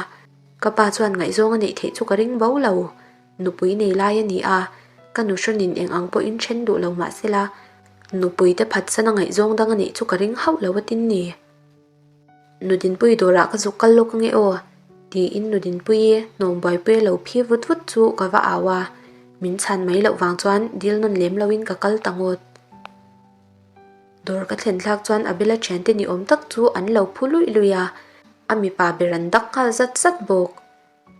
ka pa chuan ngaihzawng a neih theih chu ka ring bo lo. Nupui nei lai a ni a, Ka nuhrawnin eng ang pawhin then duh lo mah sela, nupuite phatsan a ngaihzawng dang a nih chu ka ring hauh lo a tin ni. Nudinpui dawrah ka zuk kal lawk ange aw, tiin Nudinpuii hnawm buaipui a lo phi vut vut chu ka va au a, min chhan mai loh vang chuan dil nawn lem loin ka kal ta ngawt. Dawr ka thlen thlak chuan Abela thiante ni awm tak chu an lo phu luih luih a, a mipa ber an dak nghal zat zat bawk.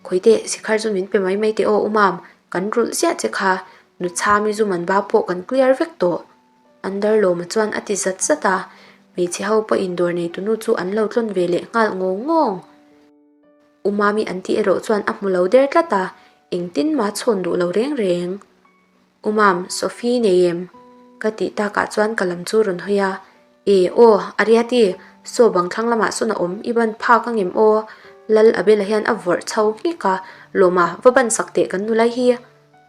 Khawite, sikhar chu min pe mai mai teh aw Umam, kan rulh ziah che kha, nuchhami zu man ba pawh kan clear vek tawh. Andarlawma chuan a ti zat zat a, hmeichhe ho pawhin dawr neitunu chu an lo tlawn ve leh nghal ngawng ngawng. Umami an tih erawh chuan a hmu lo der tlat a, engtin mah chhawn duh lo reng reng. Umam, Sophie nei em? Ka tih takah chuan ka lam chu rawn hawi a, E, aw, Ariati, saw bang thlang lamah sawn a awm, i ban phak ang em aw? Lal Abela hian a vawrh chho nghek a, Lawma, va ban sak teh kan nulai hi.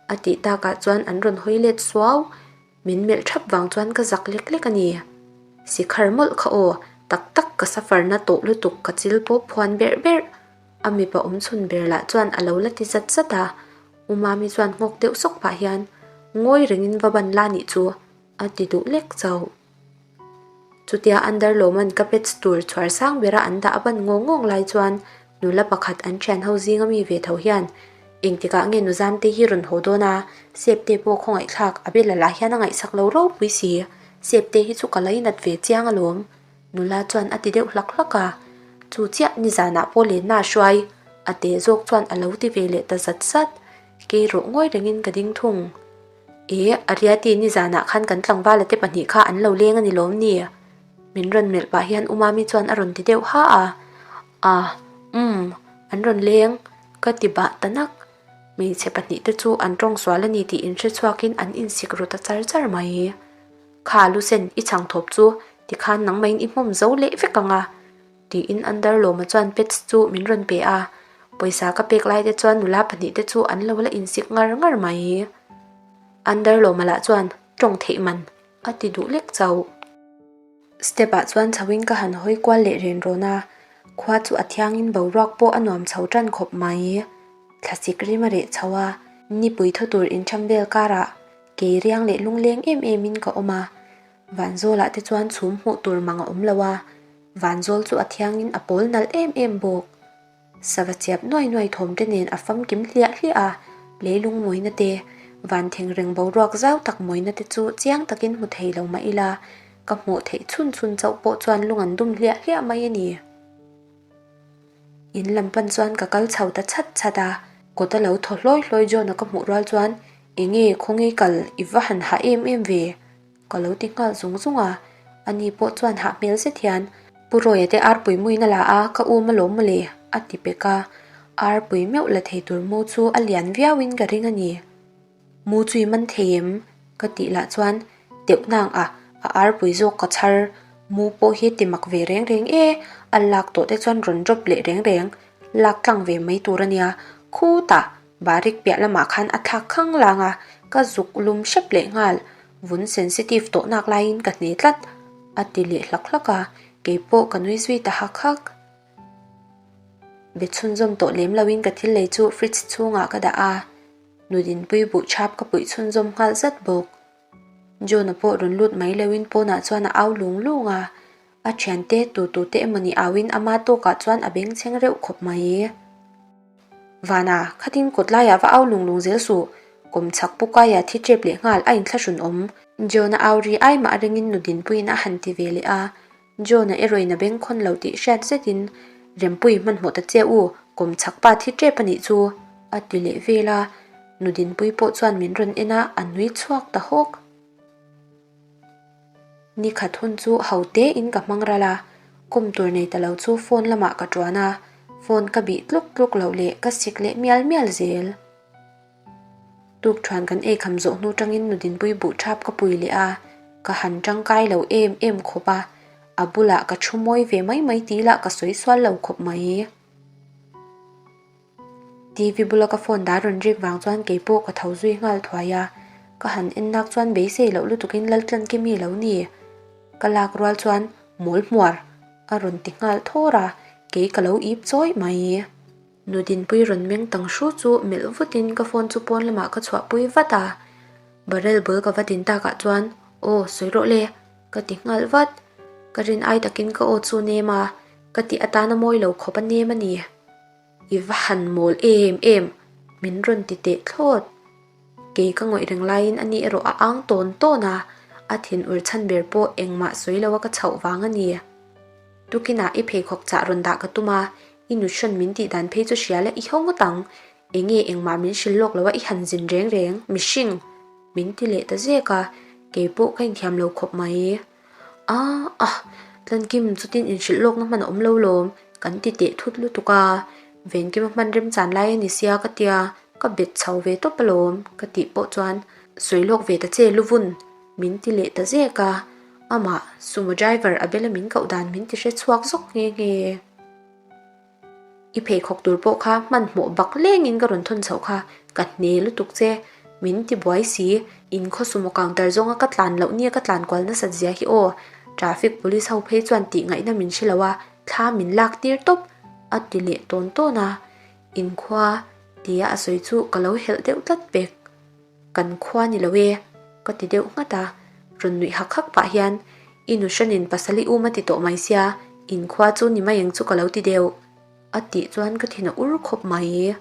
A tih takah chuan an rawn hawi let suau. Min melh thap vang chuan ka zak lek lek a ni. Sikhar mawlh kha aw, tak tak ka safarna tawh lutuk ka chil pawp phuan berh berh. A mipa awm chhun ber lah chuan a lo la ti zat zat a. U Mami chuan nghawk deuh sawk pah hian, Ngawi rengin va ban la nih chu, a ti duh lek chauh. Chutia Underlawman ka pets tur chhuar sang bera an dah a ban ngawng ngawng lai chuan nula pakhat an thian ho zinga mi ve tho hian engtikah nge Nuzamte hi rawn haw dawn a, Septe pawh khawngaihthlak a bela lah hian a ngaihsak lo ropui si, Septe hi chu ka lainat ve chiang alawm, nula chuan a ti deuh hlak hlak a, chu chiah nizanah pawh lenna a hruai, a te zawk chuan a lo ti ve leh ta zat zat, kei rawh ngawi rengin ka ding thung. E, Ariati nizanah khan kan tlangvala te pahnih kha an lo leng a ni lawm ni? Min rawn melh pah hian Umami chuan a rawn ti deuh ha a. A, umm, an rawn leng, ka ti bah ta nak. Hmeichhe pahnih te chu an tawng sual a ni tih inhre chhuakin an insik ru ta char char mai. Kha Lusen, i chhang thawp chu tikhan nangmahin i hmawm zo leh vek ang a. Tiin Underlawma chuan pets chu min rawn pe a, pawisa ka pek lai te chuan nula pahnih te chu an lo la insik ngar ngar mai. Underlawma lah chuan tawng theih man a ti duh lek chauh. Step ah chuan chho in ka han hawi kual leh ren rawn a, khua chu a thiang in boruak pawh a nuam chho tan khawp mai. Thlasik rim a reh chho a, nipui thaw tur intham vel karah kei riang leh lungleng em em in ka awm a, Vanzawlah te chuan chhum hmuh tur mang a awm lo a, Vanzawl chu a thiangin a pawl nalh em em bawk. Sava chiap nuai nuai thawm te nen a famkim hliah hliah a, leilung mawina te, van thengreng boruak zau tak mawina te chu chiang takin hmu thei lo mah ila, ka hmuh theih chhun chhun chauh pawh chuan lung an dum hliah hliah mai a ni. In lam pan chuan ka kal chho ta chhat chhat a, kawt a lo thaw hlawi hlawi John-a ka hmuh rual chuan, Enge khawnge kal i va han hah em em ve? Ka lo ti nghal zung zung a, ani pawh chuan hah hmel zet hian, Pu Rawia te arpui muin a la a, ka um alawm mawle, a ti pek a. Arpui meuh la thei tur mu chu a lian viauin ka ring a ni. Mu chu i man thei em? Ka tih lah chuan, Teuh nang a, a arpui zawk ka chhar. Mu pawh hi ti mak ve reng reng e, a lak tawh te chuan rawn drop leh reng reng, lak tlang ve mai tur a nia, khutah Barik piah lamah khan a thlak khang lang a, ka zuk lum hrep leh nghal. Vun sensitive tawh nak laiin ka hne tlat, a ti leh hlak hlak a, kei pawh ka nui zui ta hak hak. Be chhunzawm tawh lem loin ka thil lei chu fridge chhungah ka dah a, nudinpui buhchhap ka puih chhunzawm nghal zat bawk. John-a pawh rawn lut mai loin pawnah chuan a au lung lung a, a thiante tu tute emawni auin ama tawkah chuan a bengchheng reuh khawp mai. Vana, khatin kawt laiah va au lung lung zel suh, kawm chhak pu kaia thi tep leh nghal a inthlahrun awm. John-a au ri ai mah ringin nu Dinpuiin a han ti ve leh a, John-a erawhin a bengkhawn lo tih hriat zetin, Rempuii hmanhmawh ta che u, kawm chhak pa thi tep a nih chu, a ti leh vel a, nu Dinpuii pawh chuan min rawn en a, a nui chhuak ta hawk. Ni khat hun chu ho tein ka hmang ral a, kawm tur nei ta lo chu phone lamah ka tuan a, phone ka bih tluk tluk loh leh ka sik leh mial mial zel. Tukthuan kan ei kham zawh hnu tangin Nudinpui buh thap ka pui leh a, ka han tangkai lo em em khawp a, a bulah ka thu mawi ve mai mai tih lah ka sawi sual lo khawp mai. TV bula ka phone dah rawn rik vang chuan kei pawh ka tho zui nghal thuai a, ka han en nak chuan beisei loh lutukin Laltlankimi lo ni. Ka lak rual chuan mawl hmuar a rawn ti nghal thawr a, kei ka lo ip chawih mai. Nudinpui rawn meng tang hru chu melh vutin ka phone chu pawn lamah ka chhuahpui vat a. Barrel bul ka va din takah chuan, Aw, sawi rawh le, ka ti nghal vat. Ka rin ai takin ka aw chu nem a, ka tih atana mawi lo khawp a nem a ni. I va han mawl em em, min rawn ti teh thlawt. Kei ka ngawih reng laiin ani erawh a ang tawn tawn a, a thin ur chhan ber pawh engmah sawi lo a ka chhoh vang a ni. Tukinah i pheikhawk chah rawn dah ka tum a, i nuhrawn min tih dan phei chu hria la i haw ngawt ang. Enge engmah min hrilh lawk lo a i han zin reng reng, mihring! Min ti leh ta zek a, kei pawh ka inthiam lo khawp mai. A ah! Tlankim chutin inhrilh lawkna hman a awm lo lawm, kan ti teh thut lutuk a. Venkima hman remchan lai a ni sia ka tia, ka bet chho ve tawp alawm ka tih pawh chuan sawi lawk ve ta che luvun min ti leh ta zek a, amah sumo driver a bela min koh dan min ti hre chhuak zawk nghe nghe. I pheikhawk tur pawh kha hmanhmawh bak lengin ka rawn thawn chhoh kha, ka hne lutuk che, min ti buai si, in khaw sumo counter zawnga ka tlan loh nia ka tlan kual nasat zia hi aw, traffic police ho phei chuan tih ngaihna min hre lo a, thla min lak tir tawp, a ti leh tawn tawn a, inkhua tia a sawi chu ka lo helh deuh tlat pek. Kan khua ni lo e, ka ti deuh nghat a, rawn nuih hak hak pah hian, I nu hranin pasal i um a ti tawh mai sia, in khua chu ni mai ang chu ka lo ti deuh, a tih chuan ka thin a ur khawp mai.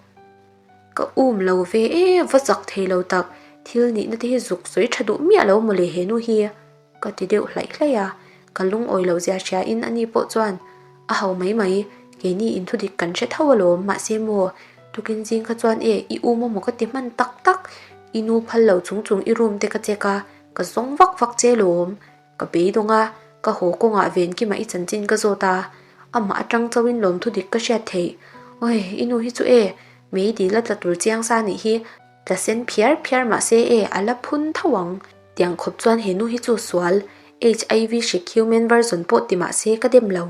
Ka um lo ve e, va chak thei lo tak, thil nihna te hi zuk sawi tha duh miah lo mawle he nu hi. Ka ti deuh hlaih hlaih a, ka lungawi loh zia hria in ani pawh chuan a ho mai mai, keini in thudik kan hre tho alawm, mahse maw tukin zing kha chuan e i um amaw ka ti hman tak tak, i nu phal lo chung chung i room te ka check a, ka zawng vak vak che lawm, ka beidawng a, ka haw kawngah venkima i chanchin ka zawt a, amah atang chauhin lawm thudik ka hriat theih, oi i nu hi chu e meidil a tla tur chiang sa nih hi, tla sen phiar phiar mahse e a la phun tho ang. Tiang khawp chuan he nu hi chu sual, HIV hrik human version pawh ti mah se ka dem lo.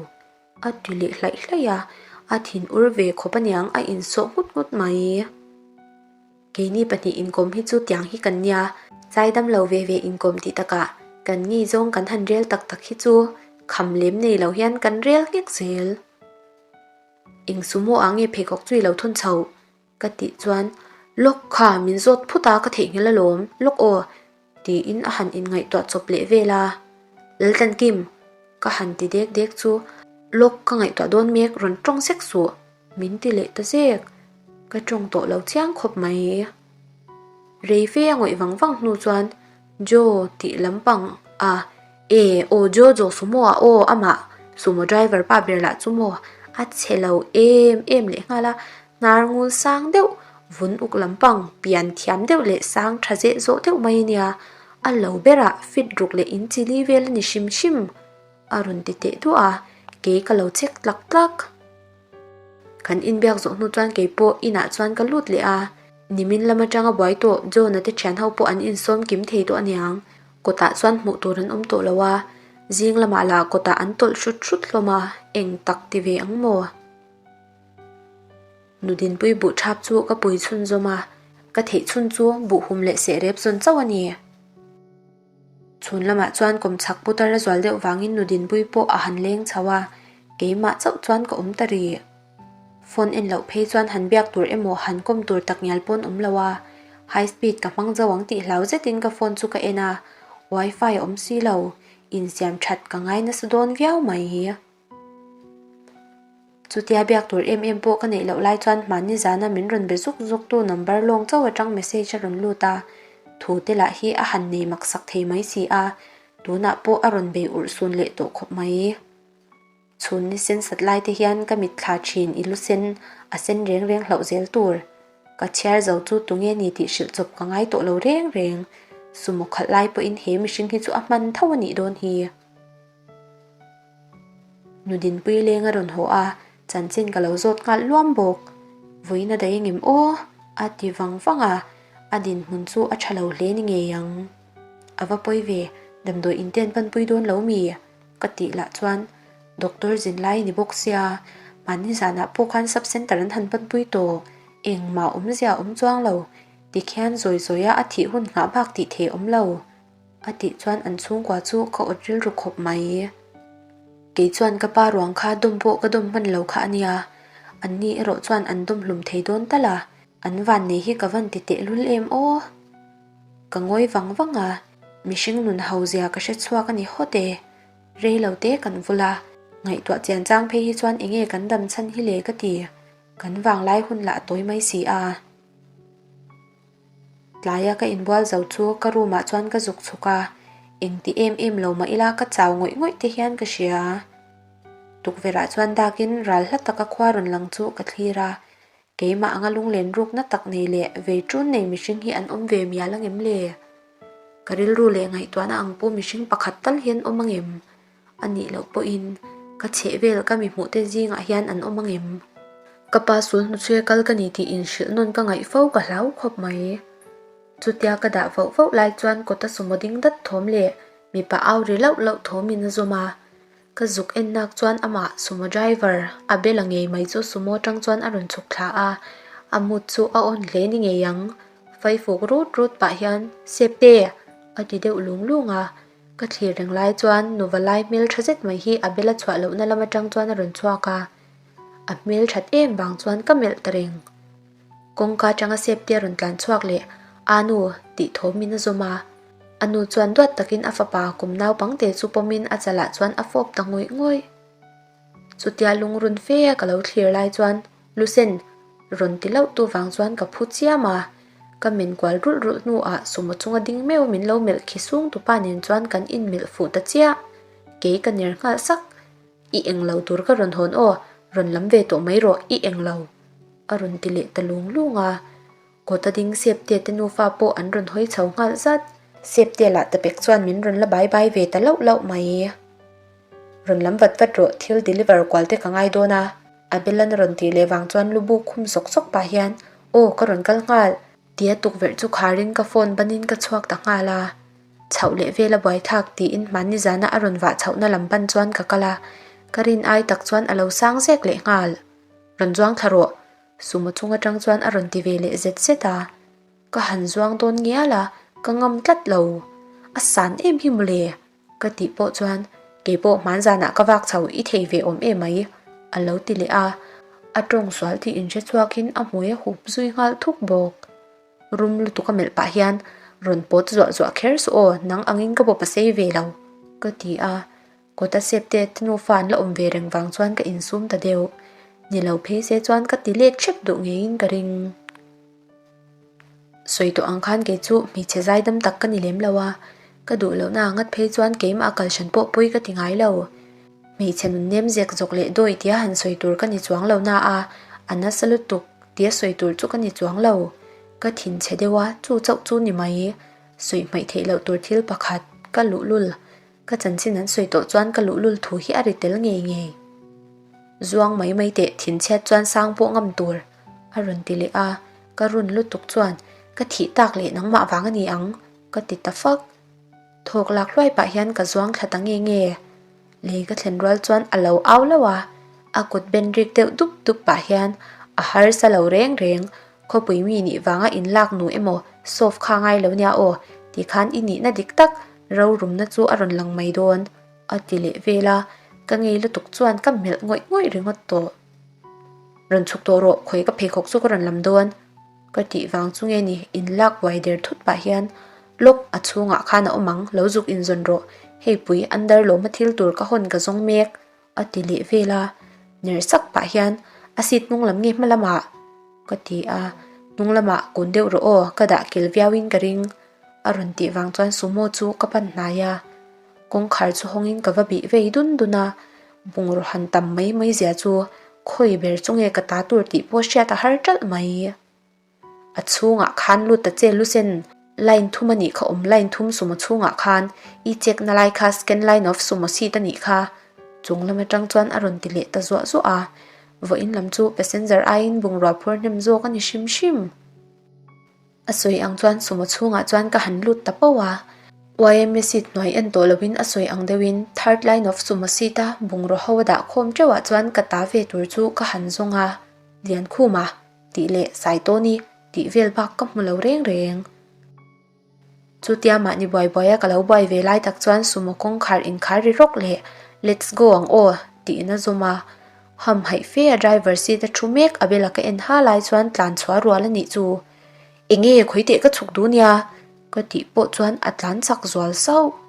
A ti leh hlaih hlaih a, a thin ur ve khawp aniang a insawh nghut nghut mai. Keini pahnih inkawm hi chu tiang hi kan nia, zaidam lo ve ve inkawm tih takah kan ngei zawng kan han rel tak tak hi chu kham lem nei lo hian kan rel nghek zel. Eng sumo ah nge pheikhawk chu i lo thawn chhoh? Ka tih chuan, Lawk kha, min zawt phut a, ka theihnghilh alawm, lawk aw, tiin a han inngaihtuah chawp leh vel a. Laltlankim, ka han ti dek dek chu, Lawk ka ngaihtuah dawn mek, rawn tawng sek suh, min ti leh ta zek. Ka tawng tawh lo chiang khawp mai. Rei fe a ngawih vang vang hnu chuan, Joe tih lampang a, E, aw Joe Joe sumo ah aw amah sumo driver pa ber lah chu maw a chhe lo em em leh nghal a, hnar ngul sang deuh vun uk lampang pian thiam deuh leh sang tha zeh zawh deuh mai a nia, a lo berah fit ruk leh in chili vel a ni hrim hrim a rawn ti teh duah a, kei ka lo check tlak tlak. Kan inbiak zawh hnu chuan kei pawh inah chuan ka lut leh a, nimin lam atanga buai tawh John-a te thian ho pawh an insawm kim thei tawh aniang. Kawtah chuan hmuh tur an awm tawh lo a, zing lamah lah kawtah an tawlh hrut hrut hlawm a, eng tak ti ve ang maw? Nudinpui buh thap chu ka pui chhun zawm a, ka theih chhun chu buh hum leh seh rep zawn chauh a ni. Chhun lamah chuan kawmchhak putar a zual deuh vangin Nudinpui pawh a han leng chho a, keimah chauh chuan ka awm ta rih. Phone en loh phei chuan han biak tur emaw han kawm tur tak ngial pawn awm lo a, high speed ka hmang zo ang tih hlau zetin ka phone chu ka en a, wifi a awm si lo, insiam that ka ngai nasa dawn viau mai. Chutia biak tur em em pawh ka neih loh lai chuan hmanni zana min rawn be zuk zuk tu number lawng chauh atang message a rawn lut a, thu te lah hi a han nei maksak thei mai si a, tunah pawh a rawn bei urh sun leh tawh khawp mai. Chhun ni sen sat lai te hian ka mitthla thin i lu sen a sen reng reng hlauh zel tur. Ka chhiar zo chu tunge ni tih hrilh chawp ka ngai tawh lo reng reng. Sumo khalh lai pawhin he mihring hi chu a hman tho a nih dawn hi. Nu Dinpui leng a rawn haw a, chanchin ka lo zawt nghal luam bawk. Vawiin a daih engem aw? a ti vang vang a, a dinhmun chu a tha lo hle ni ngei ang. A va pawi ve, damdawi in te an panpui dawn lo mi? Ka tih lah chuan doctor zin lai ni bawk sia, mahni zanah pawh khan sub center an han panpui tawh, engmah awmzia a awm chuang lo, tikhian zawi zawia a thih hun nghah bak tih thei awm lo, a tih chuan an chhungkua chu ka awt rilru khawp mai. Kei chuan ka pa ruang kha dawm pawh ka dawm hman lo kha a nia, anni erawh chuan an dawm hlum thei dawn tal a, an vannei hi ka van ti tehlul em aw. Ka ngawi vang vang a, mihring nun ho zia ka hre chhuak a ni hawt e. Rei lo te kan vul a, ngaihtuah chian chang phei hi chuan enge kan dam chhan hi le ka ti. Kan vanglai hun lah a tawi mai si a. Tlaia ka inbual zo chu ka room ah chuan ka zuk chhuk a, engti em em lo mah ila ka chau ngawih ngawih te hian ka hria. Tukverh ah chuan dakin ral hla taka khua rawn lang chu ka thlir a, keimah anga lunglen rukna tak nei leh vei ṭun nei mihring hi an awm ve mial angem le? Ka rilru leh ngaihtuahna ang pawh mihring pakhat tal hian awm angem? A nih loh pawhin ka chhehvel ka mi hmuhte zingah hian an awm angem? Ka pa sul hnuchhuia kal ka ni tih inhrilh nawn ka ngaih fo ka hlau khawp mai. Chutia ka dah vauh vauh lai chuan kawta sumo ding dat thawm leh mipa au ri lauh lauh thawmin a zawm a. Ka zuk en nak chuan amah sumo driver a bela ngei mai chu sumo atang chuan a rawn chhuk thla a, a mut chu a awn hle ni ngei ang. Faifuk rut rut pah hian Septe! a ti deuh lung lung a. Ka thlir reng lai chuan nuva lai hmel tha zet mai hi a bela chhuah lohna lam atang chuan a rawn chhuak a, a hmel that em vang chuan ka melh ta reng. Kawngka atanga Septe a rawn tlan chhuak leh a nu tih thawmin a zawm a, a nu chuan duat takin a fapa kum naupangte chu pawmin a chalah chuan a fawp ta ngawih ngawih. Chutia lungrun fe a ka lo thlir lai chuan Lusen rawn ti lauh tu vang chuan ka phu chiam a, ka men kual rulh rulh hnuah sumo chunga ding meuh min lo melh khi sung tupa nen chuan kan inmelh fuh ta chiah. Kei ka ner nghal sak, I eng lo tur ka rawn hawn aw, rawn lam ve tawh mai rawh, i eng lo a rawn ti leh ta lung lung a. Kawta ding Septe te nufa pawh an rawn hawi chho nghal zat. Septe lah ta pek chuan min rawn la bai bai ve ta lauh lauh mai. Rawn lam vat vat rawh, thil deliver kual te ka ngai dawn a. Abelan a rawn tih leh vang chuan lu buk khum sawk sawk pah hian, Aw, ka rawn kal nghal. Tia tukverh chu kharin ka phone banin ka chhuak ta nghal a. Chhoh leh vel a buaithlak tiin hmanni zana a rawn vah chhohna lam pan chuan ka kal a. Ka rin ai tak chuan a lo sang zek leh nghal. Rawn zuang thla rawh. Sumo chung atang chuan a rawn ti ve leh zet zet a. Ka han zuang dawn ngial a, ka ngam tlat lo. A san em hi mawle. Ka tih pawh chuan, Kei pawh hman zanah ka vak chho i thei ve awm em mai, a lo ti leh a. A tawng sual tih inhre chhuakin a hmui a hup zui nghal thuk bawk. Rum lutuk a melh pah hian, Rawn pawt zuah zuah kher suh aw, nang angin ka bawp a sei ve lo, ka ti a. Kawta septe te nufa an la awm ve reng vang chuan ka insum ta deuh. Ni lo phei se chuan ka ti let hrep duh ngeiin ka ring. Sawi tawh ang khan kei chu hmeichhe zaidam tak ka ni lem lo a, ka duh lohna ang ngat phei chuan keimah a kalhran pawh pawi ka ti ngai lo. Hmeichhe nun nem zek zawk leh dawi tia han sawi tur ka ni chuang lo na a, a nasa lutuk tia sawi tur chu ka ni chuang lo. Ka thinchhe deuh a, chu chauh chu ni mai. Sawi hmaih theih loh tur thil pakhat, ka luhlul. Ka chanchin an sawi tawh chuan ka luhlul thu hi a ri tel ngei ngei. Zuang mai mai teh thinchhiat chuan sang pawh ngam tur a rawn ti leh a, ka run lutuk chuan ka thih tak leh nangmah vang a ni ang ka ti ta fak. Thawk lak hluai pah hian ka zuang thla ta nge nge. Lei ka thlen rual chuan a lo au lo a, a kut ben rik deuh dup dup pah hian a harsa lo reng reng, khawpui mi nih vanga inlak nu emaw soft kha ngai lo nia aw tikhan i nihna dik tak Rorumna chu a rawn lang mai dawn, a ti leh vel a, ka ngei lutuk chuan ka melh ngawih ngawih ringawt tawh. Rawn chhuk tawh rawh, khawi ka pheikhawk chu ka rawn lam dawn, ka tih vang chu nge ni, in lak buai der thut pah hian lawk a chhungah khan a awm ang, lo zuk inzawn rawh, hei pui under lawma thil tur ka hawn ka zawng mek, a ti leh vel a, ner sak pah hian a seat hnung lam nge hma lamah? ka ti a, hnung lamah kun deuh rawh aw, ka dah kel viauin ka ring. A rawn tih vang chuan sumo chu ka pan hnai a, kawngkhar chu hawngin ka va bih vei dun dun a, bungraw han tam mai mai zia chu khawi ber chu nge ka ta tur tih pawh hriat a har ṭalh mai. A chhungah khan lut ta che Lusen, line thum a nih kha awm line thum sumo chhungah khan i check na lai kha scan line of sumo seat a nih kha chung lam atang chuan a rawn ti leh ta zuah zuah a, vawiin lam chu passenger aiin bungrua phur hnem zawk a ni hrim hrim. A sawi ang chuan sumo chhungah chuan ka han lut ta poh a, YMA seat hnuai en tawh loin a sawi ang deuhin third line of sumo seat a bungraw ho a dah khawm teuhah chuan ka ta ve tur chu ka han zawng a, Liankhuma tih leh Saitawni tih vel bak ka hmu lo reng reng. Chutia mahni buai buaia ka lo buai ve lai tak chuan sumo kawngkhar inkhar ri rawk leh Let's go ang aw tiin a zawm a. Ham haih fe a driver seat a thu mek a bela ka en ha lai chuan tlan chhuah rual a nih chu. Enge khawi teh ka chhuk duh nia? Ka tih pawh chuan a tlan chak zual sauh.